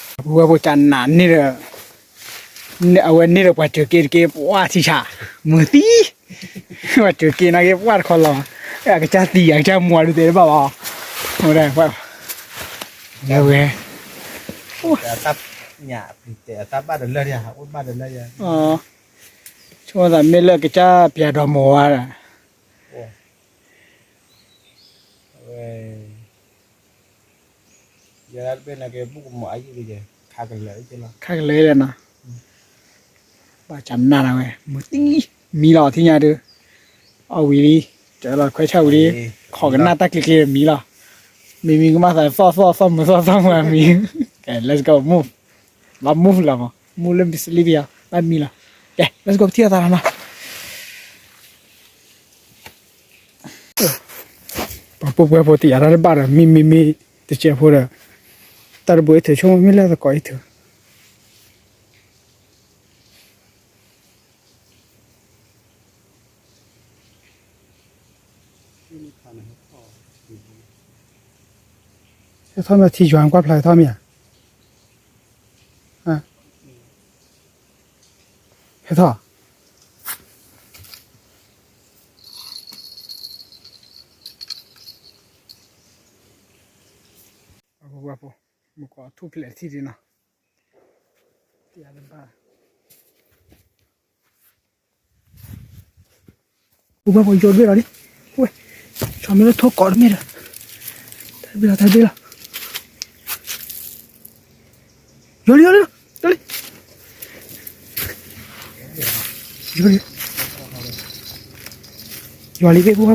ဒီပုၢ်ဝဲၢ်ဖိကနးန့ၢ်ဒီး အဝဲန့ၢ်ဒီးပှၤစၢၤက့ၤတက့ၢ် ပှၢ်ထံဆး မုၢ်သံ ပှၤစၢၤက့ၤနာ်က့ၤ ပှၢ်တခီလီၤ, အကစၢ်သံ အကစၢ်မူၤဒုးတဲတဘၣ်ဘၣ်, ဝဲ ဆိသးမ့ၢ်လၢကစၢ်ပျၤဒီးမီၤဝါဒီး ယတဘ့ၣ်နာ်က့ ဘူၣ်ကမီၤအယံာ်လံ ခါကလၢာ်လီၤ, ခါကလၢာ်လီၤနီၤ, ဘၣ်စးနၢ်လီၤဝဲ မုၢ်သံ မံလီၤထံၣ်ညါဒုး, အီၣ်ဝံၤလံ, ကၢလီၤခွဲးဆၣ်ဝံၤလံ, ခိးကနၣ်တၢ်ကျ့ကျ့မံလီၤ, မံမံကမၣ်သးသီၣ်သီၣ်သီၣ်မုာ်သီၣ်သီၣ်မုာ်မံ, ကဲ let's go move, လီၤ move လီၤမး move လၢ Miss Lydia ဘၣ်မံလီၤ, ကဲ let's go ပထံၣ်အသးလီၤနီၤ ပှၤပိာ်ပှဲဖိတယာ်တၢ်တဘၣ်ဒီး မံမံမံ တစဲးဖိဒီး တၢ်တဘိအံၤထုးဆိကမိၣ်မ့ၢ်လၢသကိးအံၤထုး ဟဲထီၣ်မ့ၢ်ထံယွၤကွၢ်ဖျါဟဲထီၣ်မ့ၢ်ဧါ, ဟဲထီၣ် အပူၤပူၤ မုၢ်ကီးထူၣ်ဖျဲးထံဒံးနီၤ, တယၤတဘၣ်, ပူၤပူၤ ယိၤတဘ့ၣ်လီၤလံ, ဝဲ, ဆီမ့ၢ်လၢထိၣ်ကီးတမ့ၢ်ဒီး, တၢ်တဘ့ၣ်လီၤ တၢ်တဘ့ၣ်လီၤ, ယိၤလံ ယိၤလံ ယိၤလံ ယိၤလံ ယိၤလံ ဘ့ၣ်ပူၤ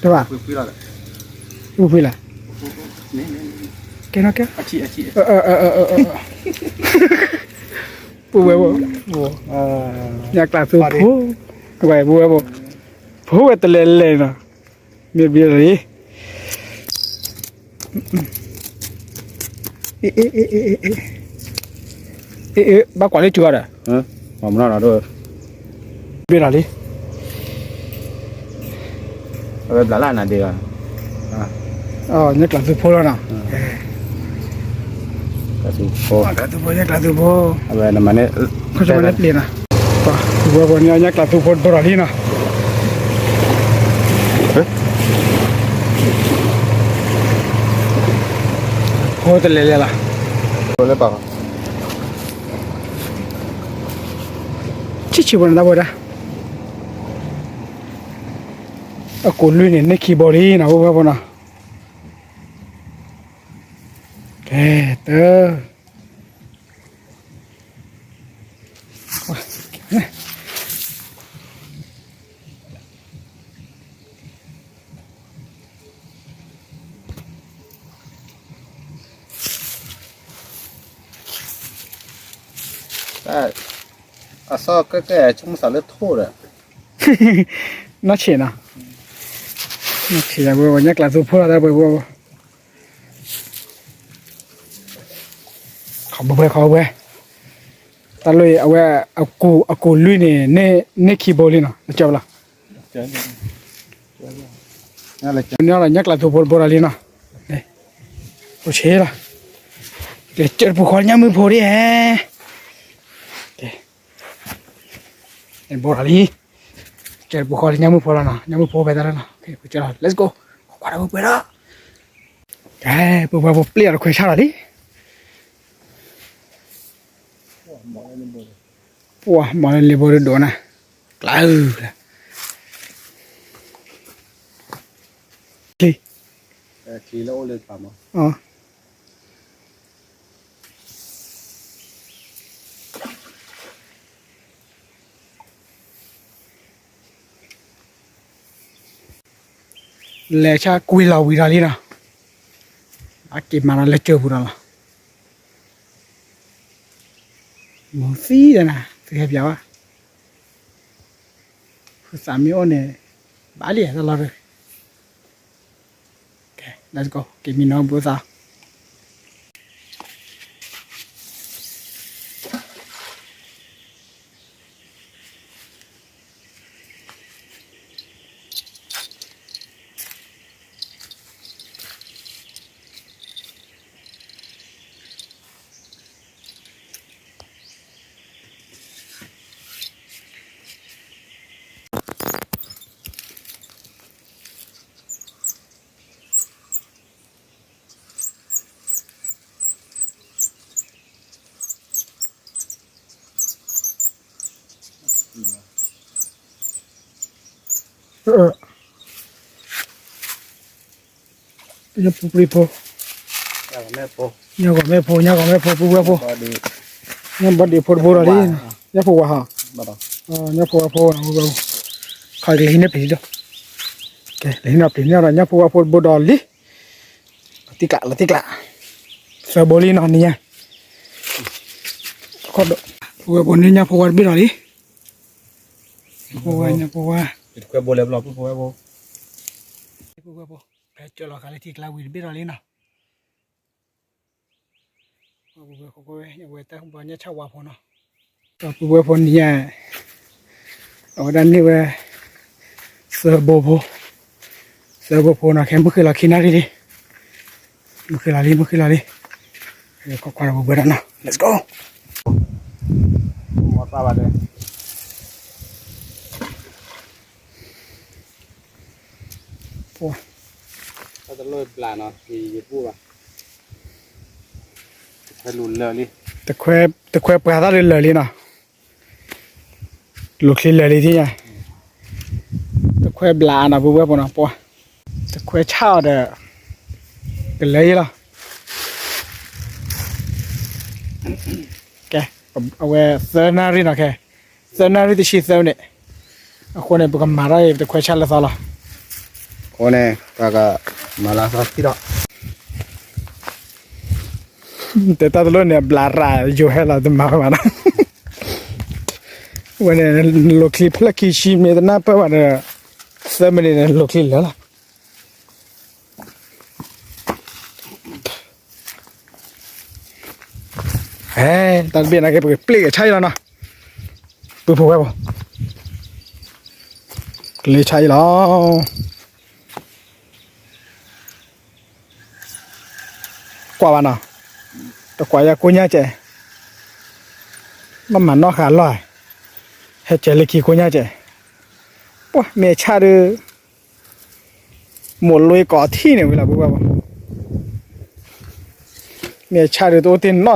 တဘၣ်, ပူၤဖှံလၢ်, ကဲနီၤကဲ, ပူၤဝဲဘိ, ညၣ်ကျးသူဖိ, ပူၤဝဲဘိ, ဖိဝဲတလဲၤလဲၤနီၤ, မ့ၢ်ဘျီလီၤလံ, ဘၣ်ကွၢ်လၢကၠူၤဒီး, ဘျီလီၤလံ, အဝဲဘျီလၢနၤဒ့ၣ်, ညၣ်ကျးသူဖိလီၤနီၤ, ကျးသူဖိ, ကျးသူဖိ, ညၣ်ကျးသူဖိ, အဝဲနမၤန့ၣ်, ခီၣ်ဆၢမၤလၢပျ့ၤနီၤ, ပူၤဝဲဘိန့ၣ် ညၣ်ကျးသူဖိဘိလီၤလံနီၤ, ဖိတလဲၤလဲၤလီၤ, ဆံးဆံးဖိန့ၣ်တၢ်ဖိဒၣ်, အကိာ်လွံၢ်န့ၣ် န့ၢ်ခံဘိလံနီၤ ပူၤဝဲဘိနီၤ, ကဲ, တၢ် အစီၤကဲကဲ ဆိကမိၣ်သးလၢထိၣ်ဒီး, နီၢ်ဆံးနီၤ, နီၢ်ဆံး ပူၤဝဲ ညၣ်ကျးသူဖိလီၤ တၢ်ပှဲၤပူၤ, ခီဘၢဘှဲ ခီဘၢဘှဲ, တၢ်လၢအဝဲ အကိာ်လွံၢ်န့ၣ် န့ၢ်ခံဘိလံနီၤ လၢကၢၤပလီၤ, န့ၣ်လီၤ ညၣ်ကျးသူဖိတဘိဒီးလံနီၤ, အိၣ်ဆ့လီၤ, ကဲ ကၢၤတပူၤဃီလၢညၣ်မုၢ်ဖိဒ်ဧါ, ကဲ ဘိဒီးလံ, ကၢၤတပူၤဃီလၢညၣ်မုၢ်ဖိလီၤနီၤ, ညၣ်မုၢ်ဖိဖဲတၢ်လၢနီၤ, ကဲ let's go, ကွၢ်ဒီးပှဲၤဒီး, ကဲ ပှဲၤပှဲၤ ပျ့ၤအီၤတခွဲးဆါလီၤလံ, ပှၤမၤလၢလံဘိဒိၣ်ဒိၣ်နၤ, ကျါအုလၢ, ချံ, အ လဲၤဆါကွံာ်လီၤဝံၤဒီးလံနီၤ, အက့ၤမၤဒီးလၢကၢၤပူၤဒီးလီၤ, မူသံဒီးနၤ သုဟဲပၠးဝဲ, ဃုသးမ့ၢ်အိၣ်န့ၣ် ဘၣ်လံတၢ်လီၢ်ရၢ, ကဲ let's go, က့ၤမံနီၤဘူးသး ညၣ်ပူၤပျံၤဖိ, ညၣ်ဂီၤမဲဖိ, ညၣ်ဂီၤမဲဖိ ပူၤဝဲဖိ, ညၣ်ဘီဒံးဖိတဘိဒီးလံ, ညၣ်ဖိဝါဟီ, ညၣ်ဖိဝါဖိ, ခီကလၢဟံးန့ၢ်ပျံၤဒီး, ကဲ လၢဟံးန့ၢ်ပျံၤန့ၣ်ဒီး ညၣ်ဖိဝါဖိတဘိဒီးလံ, လီၤတံၢ်ကျး လီၤတံၢ်ကျး, သၢဘိလံနီၤ နံၤညါ, ပူၤဝဲဖိန့ၣ် ညၣ်ဖိဝါတဘ့ၣ်ဒီးလံ, ဖိဝါ ညၣ်ဖိဝါ, ဖိဝါဖိ, ဖဲကၢၤလီၤဃာ်လၢထံကျါဝံၤတဘ့ၣ်ဒီးလံနီၤ, အဝဲတၢ်ဘီညၣ်ဆၣ်ဝါဖိနီၤ, ဒီးပူၤဝဲဖိနံၤညါ, အဝဲဒၣ်န့ၢ်ဝဲ, သၢဘိဖိ, သၢဘိဖိနီၤ ခဲမုၢ်ဃ့လီၤခံနၣ်ရံၣ်လံ, မုၢ်ဃ့လီၤလံ မုၢ်ဃ့လီၤလံ, ကွၢ်ကွၢ်ဒီးပူၤဝဲဒၣ်နီၤ let's go. တခွဲဘျးနီၤ ယပူၤဘၣ်, တခွဲလူၤလၢာ်လံ, တခွဲ, တခွဲပှၤသၣ်လၢလၢာ်လံနီၤ, လူၤချံလၢာ်လံသ့ၣ်ညါ, တခွဲဘျးနီၤ ပူၤဝဲဖိနီၤ ပှၤ, တခွဲဆၣ်အီၤဒီး, ကလၢာ်ယဲလီၤ, ကဲ, အဝဲသၢနၣ်ရံၣ်နီၤ ခဲ, သၢနၣ်ရံၣ်တဆံသၢန့ၣ် အဃိန့ၣ် ပကမၤထီၣ်အံၤ ပတခွဲးဆါလၢသီလီၤ. အဃိန့ၣ် ပကမၤလၢသီထံလီၤ. တဲတၢ်တလိၣ်န့ၣ် အဘျးရၤယိၤဟဲလီၤ တမၤဝဲဘၣ်နီၤ. ဝဲန့ၣ် နလိာ်ချံဖျၢၣ်ခံဆံ မ့ၢ်တနၢ်ပၢၢ်ဘၣ်ဒီး သၢမံးနံးန့ၣ် နလိာ်ချံလၢာ်လီၤ. ဟဲ တၢ်တဘ့ၣ်နာ်က့ ပကပျ့ၤက့ၤဆၣ်အံၤလီၤနီၤ. ပုၢ်ဖိဝဲၢ်ဖိ ကလ့ဆၣ်အံၤလီၤ. ကွၢ်ဘၣ်နီၤ, တကွၢ်ယၤကိညါကဲး, ဘၣ်မၤနီၣ်ဃာ်လီၢ်, ဟဲကဲးလၢခံကိညါကဲး, ပှၤမ့ၢ်ဆၣ်ဒုး မိၢ်လွံၢ်ကိးထံၣ်န့ၣ်ဝံၤလီၤ ပုၢ်ဝဲၢ်ဖိ, မ့ၢ်ဆၣ်ဒုးတအိၣ်တ့ၢ်နီတထံၣ်လၢၤဘၣ်.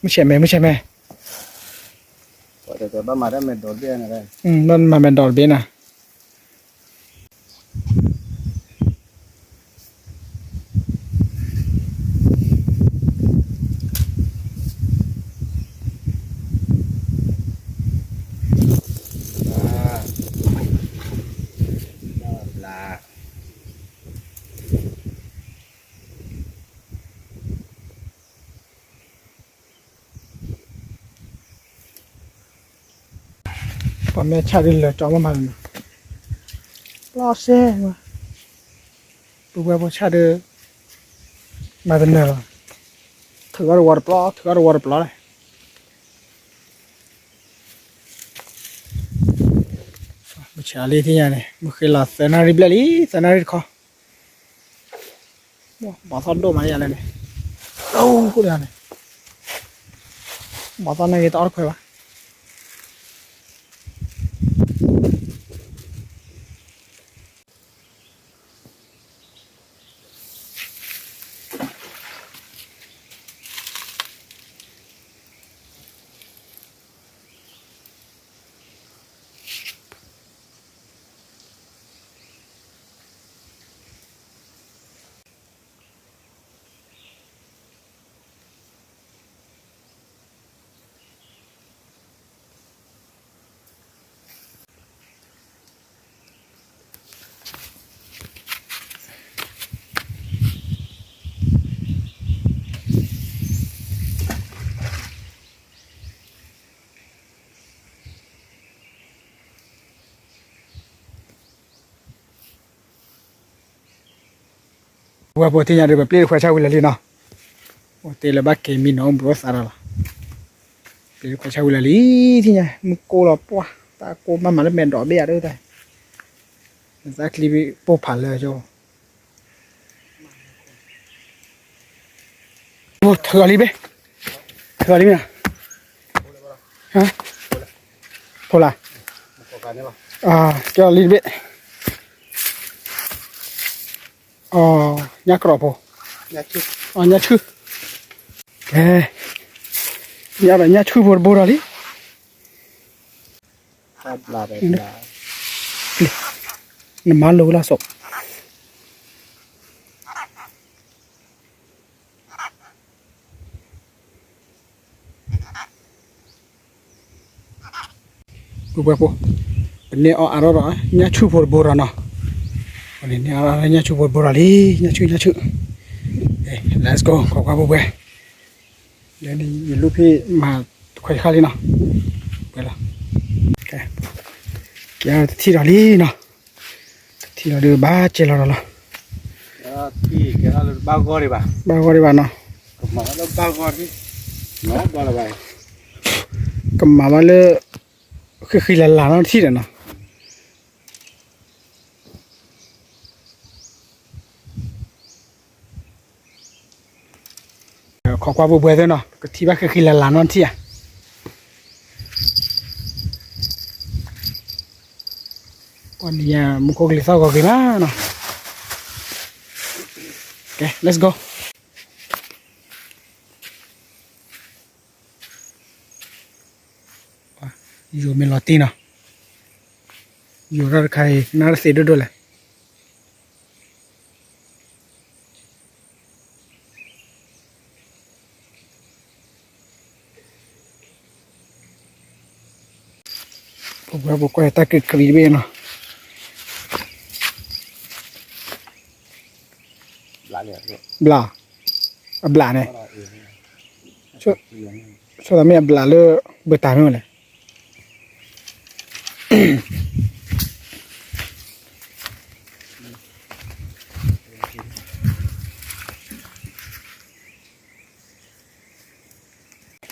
မုၢ်ဆဲးမဲ မုၢ်ဆဲးမဲ, ဘၣ်မၤမဲာ်ဒိးတဘ့ၣ်နၤ. ပှၤမ့ၢ်ဆၣ်ဒုးလၢာ်ကၠီမးမးန့ၣ်, ပျီစဲ, ပုၢ်ဝဲၢ်ဖိဆၣ်ဒုး မၤတနၢၤလီၤ, ထုးအီၣ်တဝီတပျီ ထုးအီၣ်တဝီတပျီလီၤ. မုၢ်ဆဲးလံထံၣ်ညါန့ၣ် မုၢ်ဃ့လီၤသၢနၣ်ရံၣ်ဘျဲၣ်လံ သၢနၣ်ရံၣ်တခီ, ဘီၣ်သီၣ်ဒိၣ်မးလၢယၤလဲၣ်န့ၣ်, အိၣ်ဃိန့ၣ်, ဘီၣ်သီၣ်နာ်က့တအီၣ်တခွဲးဘၣ်. ဝဲဖိထံၣ်ညါဒီး ပပျ့ၤတခွဲးဆၣ်ဝံၤလၢာ်လံနီၤ, အိၣ်တ့ၢ်လၢဘၣ်က့ၤမံနီၤ အိၣ်ဘှံးအိၣ်သါတၢ်လီၤ, ပျ့ၤတခွဲးဆၣ်ဝံၤလၢာ်လံ, ထံၣ်ညါ မုၢ်ကိၢ်လီၤပှၢ်, တၢ်ကိၢ်မးမးလၢမဲာ်ဒိးဘ့ၣ်ယၤဒိၣ်တၢ်, နသးချံပိၢ်ဖးလၢကၠိ ထုးအီၤလံဘ့ၣ်, ထုးအီၤလံမ့ၢ်, ဖိလၢ, ကဲအီၤလံတဘ့ၣ်, ညၣ်ကြီၣ်ဖိ, ညၣ်ဆူၣ်, ညၣ်ဒီးညၣ်ဆူၣ်ဖိတဘိဒီးလံ. နမၤလိာ်လၢစိး ပုၢ်ဝဲၢ်ဖိ, ပန့ၢ်အီၣ်အါထီၣ်ဒီး ညၣ်ဆူၣ်ဖိတဘိဒီးနီၤ, န့ၢ်အီၣ်အါထီၣ်ညၣ်ဆူၣ်ဖိတဘိဒီးလံ, ညၣ်ဆူၣ် ညၣ်ဆူၣ်, let's go ခိးကွၢ်ပုၢ်ဝဲၢ်, လၢယလူၢ်ဖံးမၤတခွဲးတခါလံနီၤ, ဝဲလီၤ, ကဲတထံၣ်ဒီးလံနီၤ, တထံၣ်ဒီးဒုးဘၣ်ကဲလီၤဒီးလီၤ, ဘၣ်ဂီၢ်ဒံးဘၣ်, ဘၣ်ဂီၢ်ဒံးဘၣ်နီၤ, ကမၤဘၣ်လၢ ဃံဃံလၤလၤနီတထံၣ်ဒီးနီၤ. ခိးကွၢ်ပုၢ်ဝဲၢ်သ့ၣ်နီၤ, ကထံၣ်ဘၣ်ဃံဃံလၤလၤနီတထံၣ်ဧါ, ပှၤနံၤညါမူခိၣ်ကလံၤသီၣ်ဂီၤဂ့ၤမးနီၤ, ကဲ let's go. ယိၤမ့ၢ်လီၤတံၢ်နီၤ, ယိၤထီၣ်တခါအံၤ နၢ်တသ့ဒိၣ်ဒိၣ်လဲၣ်. ပဝဲပကွၢ်တၢ်ကရံးကရံးတဘ့ၣ်နီၤ, ဘျး, အဘျးန့ၣ်, ဆိသးမ့ၢ်အဘျးလၢ ဘၢတၢ်မ့ၢ်ဝဲလဲၣ်.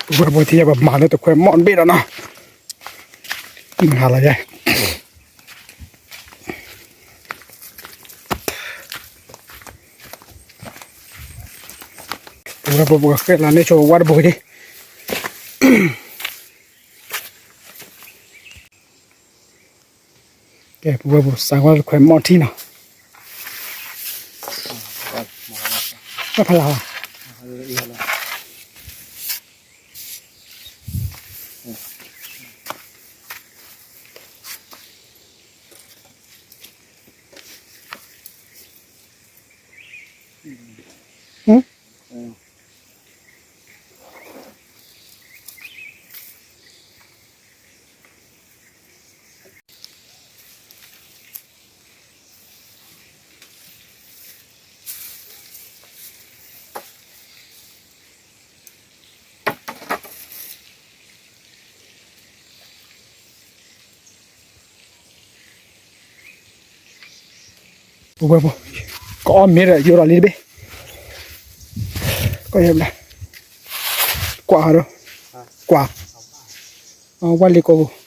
ပဝဲပထံၣ်ပမၤလၢတခွဲမီၣ်တဘ့ၣ်ဒီးနီၤ, မၤလီၤယဲ, ပဝဲပဃဲလၢန့ၣ်ဆိဝဲတဘိဒံး ကဲ ပဝဲပစးကွၢ်တခွဲမီၣ်ထံနီၤ, ဖးလၢ်လီၤ. ပဝဲပူၤ ကအီၣ်မ့ၤဒီး ယိၤဒီးလံတဘ့ၣ်, ကီၢ်ယဲဘျဲၣ်, ကွၢ်ဒီး, ကွၢ်, ဝၣ်လ့ကိးပူၤ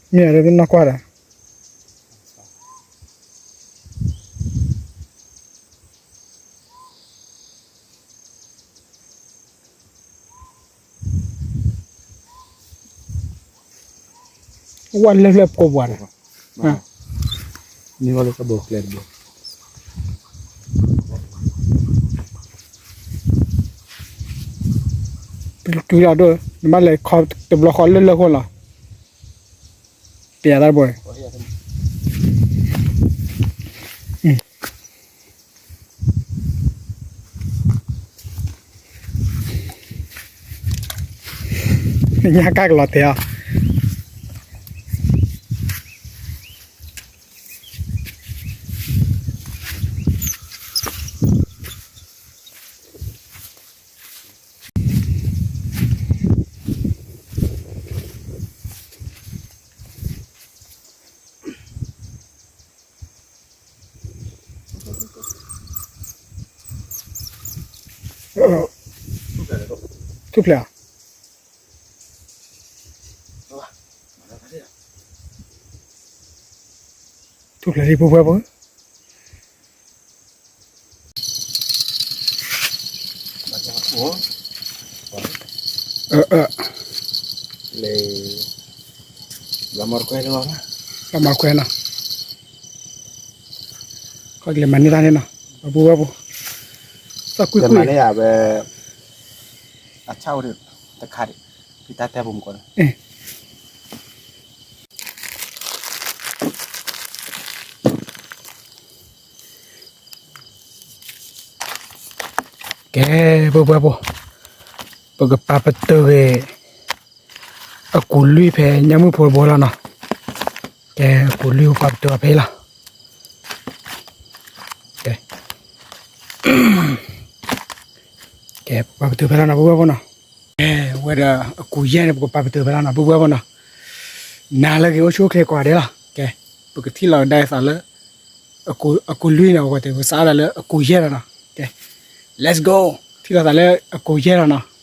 မ့ၢ်အရ့နီၢ်ကွၢ်ဒီး ဝၣ်လၢလၢပကိးပှၤဒီး, မ့ၢ်ဝဲလၢကဘိကျဲတဘိ, တုၤလီၤဒိၣ် နဘၣ်လဲၤခီတဘျီဃီလၢလၢဃိလီၤ, ပျဲတၢ်တဘိ ညၣ်ကၢ်ကလီၤတဲာ်အီၤ, ထူၣ်ဖျဲး, ထူၣ်ဖျဲးလံပူၤပှဲၤပူၤ လီၤမၢ်တခွဲနီၤ, ခီကလဲၤမၤန့ၢ်တၢ်န့ၣ်နီၤ, ပူၤဝဲပူၤ, သီၣ်ကွံာ်ကွံာ်, အဆၣ်အိၣ်ဒီး တခါဒီး ဖံတၢ်တဲပူၤမကီးန့ၣ် ကဲ ပူၤပှဲၤပူၤ, ပကပာ်ပတုာ်ဂ့ၤ အကူၣ်လွံၢ်ဖဲညၣ်မုၣ်ဖိတဘိလီၤနီၤ, ကဲ အကူၣ်လွံၢ်ပပာ်ပတုာ်အီၤဖဲအံၤလီၤ, ကဲ ကဲ ပပာ်ပတုာ်ဖဲလီၤနီၤ ပူၤပှဲၤပူၤနီၤ, ကဲ ဝဲဒီးအကူၣ်ယဲၢ်န့ၣ် ပကပာ်ပတုာ်ဖဲလီၤနီၤ ပူၤပှဲၤပူၤနီၤ, နၤလၢဂ့ၤအိၣ်ဆူၣ်အိၣ်ချ့ကိးဂၤဒဲးလီၤ, ကဲ ပကထံၣ်လီၤကဒါအသးလၢ အကူၣ်လွံၢ်န့ၣ် အဝဲတဲပကစးဒၣ်လၢအကူၣ်ယဲၢ်လီၤနီၤ, ကဲ let's go, ထံၣ်လီၤသးလၢအကူၣ်ယဲၢ်လီၤနီၤ,